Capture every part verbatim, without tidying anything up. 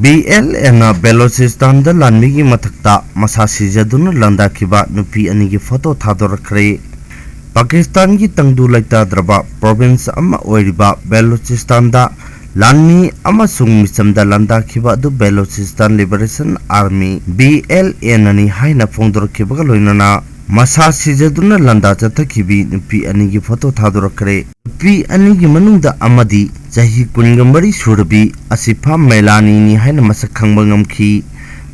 B L ꯑꯦꯅ ꯕꯦꯂꯣꯆꯤꯁꯇꯥꯟꯗ ꯂꯥꯟꯃꯤꯒꯤ ꯃꯊꯛꯇ ꯃꯁꯥ ꯁꯤꯖꯗꯨꯅ ꯂꯥꯟꯗꯥꯈꯤꯕ ꯅꯨꯄꯤ ꯑꯅꯤꯒꯤ ꯐꯣꯇꯣ ꯊꯥꯗꯣꯔꯛꯈ꯭ꯔꯦ꯫ ꯄꯥꯀꯤꯁꯇꯥꯟꯒꯤ ꯇꯪꯗꯨ ꯂꯩꯇꯥꯗ꯭ꯔꯕ ꯄ꯭ꯔꯣꯚꯤꯟꯁ ꯑꯃ ꯑꯣꯏꯔꯤꯕ ꯕꯦꯂꯣꯆꯤꯁꯇꯥꯟꯗ ꯂꯥꯟꯃꯤ ꯑꯃꯁꯨꯡ ꯃꯤꯆꯝꯗ ꯂꯥꯟꯗꯥꯈꯤꯕ ꯑꯗꯨ ꯕꯦꯂꯣꯆꯤꯁꯇꯥꯟ ꯂꯤꯕꯔꯦꯁꯟ ꯑꯥꯔꯃꯤ, ꯕꯤ ꯑꯦꯜ ꯑꯦꯅꯅꯤ ꯍꯥꯏꯅ ꯐꯣꯡꯗꯣꯔꯛꯈꯤꯕꯒ ꯂꯣꯏꯅꯅ ꯃꯁꯥ ꯁꯤꯖꯗꯨꯅ ꯂꯥꯟꯗꯥ ꯆꯠꯊꯈꯤꯕꯤ ꯅꯨꯄꯤ ꯑꯅꯤꯒꯤ ꯐꯣꯇꯣ ꯊꯥꯗꯣꯔꯛꯈ꯭ꯔꯦ꯫ ꯅꯨꯄꯤ ꯑꯅꯤꯒꯤ ꯃꯅꯨꯡꯗ ꯑꯃꯗꯤ ꯆꯍꯤ ꯀꯨꯟꯒ ꯃꯔꯤ ꯁꯨꯔꯕꯤ ꯑꯁꯤꯐꯥ ꯃꯦꯂꯥꯅꯤꯅꯤ ꯍꯥꯏꯅ ꯃꯁꯛ ꯈꯪꯕ ꯉꯝꯈꯤ꯫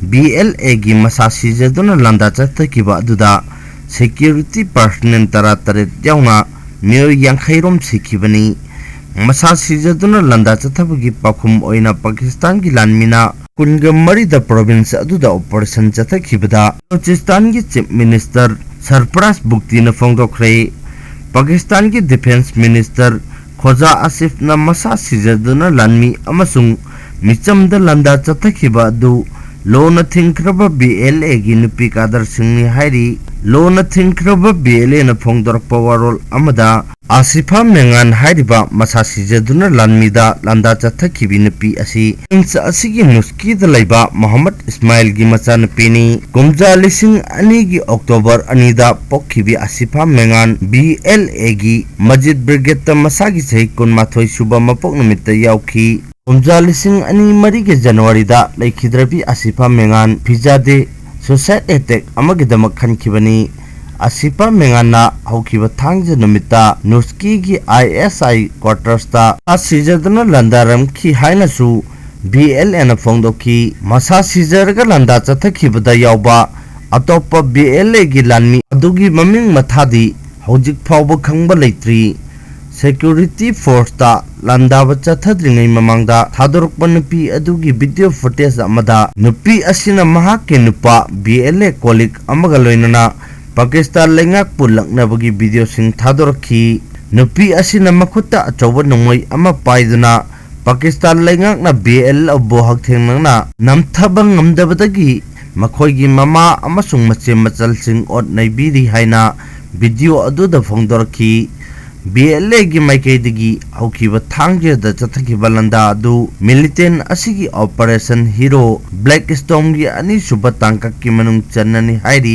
ꯕꯤ ꯑꯦꯜ ꯑꯦꯒꯤ ꯃꯁꯥ ꯁꯤꯖꯗꯨꯅ ꯂꯥꯟꯗꯥ ꯆꯠꯊꯈꯤꯕ ꯑꯗꯨꯗ ꯁꯦꯀ꯭ꯌꯨꯔꯤꯇꯤ ꯄꯥꯔꯁꯅꯦꯜ ꯇꯔꯥꯇꯔꯦꯠ ꯌꯥꯎꯅ ꯃꯤꯑꯣꯏ ꯌꯥꯡꯈꯩꯔꯣꯝ ꯁꯤꯈꯤꯕꯅꯤ꯫ ꯃꯁꯥ ꯁꯤꯖꯗꯨꯅ ꯂꯥꯟꯗꯥ ꯆꯠꯊꯕꯒꯤ ꯄꯥꯎꯈꯨꯝ ꯑꯣꯏꯅ ꯄꯥꯀꯤꯁꯇꯥꯟꯒꯤ ꯂꯥꯟꯃꯤꯅ ꯀꯨꯟꯒ ꯃꯔꯤꯗ ꯄ꯭ꯔꯣꯚꯤꯟꯁ ꯑꯗꯨꯗ ꯑꯣꯄꯔꯦꯁꯟ ꯆꯠꯊꯈꯤꯕꯗ ꯕꯂꯨꯆꯤꯁꯇꯥꯟꯒꯤ ꯆꯤꯐ ꯃꯤꯅꯤꯁꯇꯔ ꯁꯔꯄ꯭ꯔꯥꯁ ꯕꯨꯛꯇꯤꯅ ꯐꯣꯡꯗꯣꯛꯈ꯭ꯔꯦ꯫ ꯄꯥꯀꯤꯁꯇꯥꯟꯒꯤ ꯗꯤꯐꯦꯟꯁ ꯃꯤꯅꯤꯁꯇꯔ ꯈꯣꯖꯥ ꯑꯁꯤꯐꯅ ꯃꯁꯥ ꯁꯤꯖꯗꯨꯅ ꯂꯥꯟꯃꯤ ꯑꯃꯁꯨꯡ ꯃꯤꯆꯝꯗ ꯂꯥꯟꯗꯥ ꯆꯠꯊꯈꯤꯕ ꯑꯗꯨ ꯂꯣꯅ ꯊꯤꯡꯈ꯭ꯔꯕ ꯕꯤ ꯑꯦꯜ ꯑꯦꯒꯤ ꯅꯨꯄꯤ ꯀꯥꯗꯔꯁꯤꯡꯅꯤ ꯍꯥꯏꯔꯤ꯫ ꯂꯣꯅ ꯊꯤꯡꯈ꯭ꯔꯕ ꯕꯤ ꯑꯦꯜ ꯑꯦꯅ ꯐꯣꯡꯗꯣꯔꯛꯄ ꯋꯥꯔꯣꯜ ꯑꯃꯗ ꯑꯁꯤꯐꯥ ꯃꯦꯉꯥꯟ ꯍꯥꯏꯔꯤꯕ ꯃꯁꯥ ꯁꯤꯖꯗꯨꯅ ꯂꯥꯟꯃꯤꯗ ꯂꯥꯟꯗꯥ ꯆꯠꯊꯈꯤꯕꯤ ꯅꯨꯄꯤ ꯑꯁꯤ ꯄ꯭ꯔꯣꯚꯤꯟꯁ ꯑꯁꯤꯒꯤ ꯅꯨꯁꯀꯤꯗ ꯂꯩꯕ ꯃꯣꯍꯝꯃꯗ ꯏꯁꯃꯥꯏꯜꯒꯤ ꯃꯆꯥꯅꯨꯄꯤꯅꯤ꯫ ꯀꯨꯝꯖꯥ ꯂꯤꯁꯤꯡ ꯑꯅꯤꯒꯤ ꯑꯣꯛꯇꯣꯕꯔ ꯑꯅꯤꯗ ꯄꯣꯛꯈꯤꯕꯤ ꯑꯁꯤꯐꯥ ꯃꯦꯉꯥꯟ ꯕꯤ ꯑꯦꯜ ꯑꯦꯒꯤ ꯃꯖꯤꯗ ꯕ꯭ꯔꯤꯒꯦꯗꯇ ꯃꯁꯥꯒꯤ ꯆꯍꯤ ꯀꯨꯟꯃꯥꯊꯣꯏ ꯁꯨꯕ ꯃꯄꯣꯛ ꯅꯨꯃꯤꯠꯇ ꯌꯥꯎꯈꯤ꯫ ꯀꯨꯝꯖꯥ ꯂꯤꯁꯤꯡ ꯑꯅꯤ ꯃꯔꯤꯒꯤ ꯖꯅꯋꯥꯔꯤꯗ ꯂꯩꯈꯤꯗ꯭ꯔꯕꯤ ꯑꯁꯤꯐꯥ ꯃꯦꯉꯥꯟ ꯐꯤꯖꯥꯗꯦ ꯁꯨꯁꯥꯏꯗ ꯑꯦꯇꯦꯛ ꯑꯃꯒꯤꯗꯃꯛ ꯈꯟꯈꯤꯕꯅꯤ꯫ ꯑꯁꯤꯐꯥ ꯃꯦꯉꯥꯟꯅ ꯍꯧꯈꯤꯕ ꯊꯥꯡꯖ ꯅꯨꯃꯤꯠꯇ ꯅꯨꯁꯀꯤꯒꯤ ꯑꯥꯏ ꯑꯦꯁ ꯑꯥꯏ ꯀ꯭ꯋꯥꯔꯇꯔꯁꯇ ꯃꯁꯥ ꯁꯤꯖꯗꯨꯅ ꯂꯥꯟꯗꯥꯔꯝꯈꯤ ꯍꯥꯏꯅꯁꯨ ꯕꯤ ꯑꯦꯜ ꯑꯦꯅ ꯐꯣꯡꯗꯣꯛꯈꯤ꯫ ꯃꯁꯥ ꯁꯤꯖꯔꯒ ꯂꯥꯟꯗꯥ ꯆꯠꯊꯈꯤꯕꯗ ꯌꯥꯎꯕ ꯑꯇꯣꯞꯄ ꯕꯤ ꯑꯦꯜ ꯑꯦꯒꯤ ꯂꯥꯟꯃꯤ ꯑꯗꯨꯒꯤ ꯃꯃꯤꯡ ꯃꯊꯥꯗꯤ ꯍꯧꯖꯤꯛ ꯐꯥꯎꯕ ꯈꯪꯕ ꯂꯩꯇ꯭ꯔꯤ꯫ ꯁꯦꯀ꯭ꯌꯨꯔꯤꯇꯤ ꯐꯣꯔꯁꯇ ꯂꯥꯟꯗꯥꯕ ꯆꯠꯊꯗ꯭ꯔꯤꯉꯩ ꯃꯃꯥꯡꯗ ꯊꯥꯗꯣꯔꯛꯄ ꯅꯨꯄꯤ ꯑꯗꯨꯒꯤ ꯚꯤꯗꯤꯑꯣ ꯐꯨꯇꯦꯖ ꯑꯃꯗ ꯅꯨꯄꯤ ꯑꯁꯤꯅ ꯃꯍꯥꯛꯀꯤ ꯅꯨꯄꯥ ꯕꯤ ꯑꯦꯜ ꯑꯦ ꯀꯣꯂꯤꯛ ꯑꯃꯒ ꯂꯣꯏꯅꯅ ꯄꯥꯀꯤꯁꯇꯥꯟ ꯂꯩꯉꯥꯛꯄꯨ ꯂꯛꯅꯕꯒꯤ ꯚꯤꯗꯤꯑꯣꯁꯤꯡ ꯊꯥꯗꯣꯔꯛꯈꯤ꯫ ꯅꯨꯄꯤ ꯑꯁꯤꯅ ꯃꯈꯨꯠꯇ ꯑꯆꯧꯕ ꯅꯣꯡꯃꯩ ꯑꯃ ꯄꯥꯏꯗꯨꯅ ꯄꯥꯀꯤꯁꯇꯥꯟ ꯂꯩꯉꯥꯛꯅ ꯕꯤ ꯑꯦꯜ ꯑꯦꯕꯨ ꯍꯛꯊꯦꯡꯅꯅ ꯅꯝꯊꯕ ꯉꯝꯗꯕꯗꯒꯤ ꯃꯈꯣꯏꯒꯤ ꯃꯃꯥ ꯑꯃꯁꯨꯡ ꯃꯆꯦ ꯃꯆꯜꯁꯤꯡ ꯑꯣꯠ ꯅꯩꯕꯤꯔꯤ ꯍꯥꯏꯅ ꯚꯤꯗꯤꯑꯣ ꯑꯗꯨꯗ ꯐꯣꯡꯗꯣꯔꯛꯈꯤ꯫ ꯕꯤ ꯑꯦꯜ ꯑꯦꯒꯤ ꯃꯥꯏꯀꯩꯗꯒꯤ ꯍꯧꯈꯤꯕ ꯊꯥꯡꯖꯗ ꯆꯠꯊꯈꯤꯕ ꯂꯥꯟꯗꯥ ꯑꯗꯨ ꯃꯤꯂꯤꯇꯦꯟ ꯑꯁꯤꯒꯤ ꯑꯣꯄꯔꯦꯁꯟ ꯍꯤꯔꯣ ꯕ꯭ꯂꯦꯛ ꯁ꯭ꯇꯣꯝꯒꯤ ꯑꯅꯤꯁꯨꯕ ꯇꯥꯡꯀꯛꯀꯤ ꯃꯅꯨꯡ ꯆꯟꯅꯅꯤ ꯍꯥꯏꯔꯤ꯫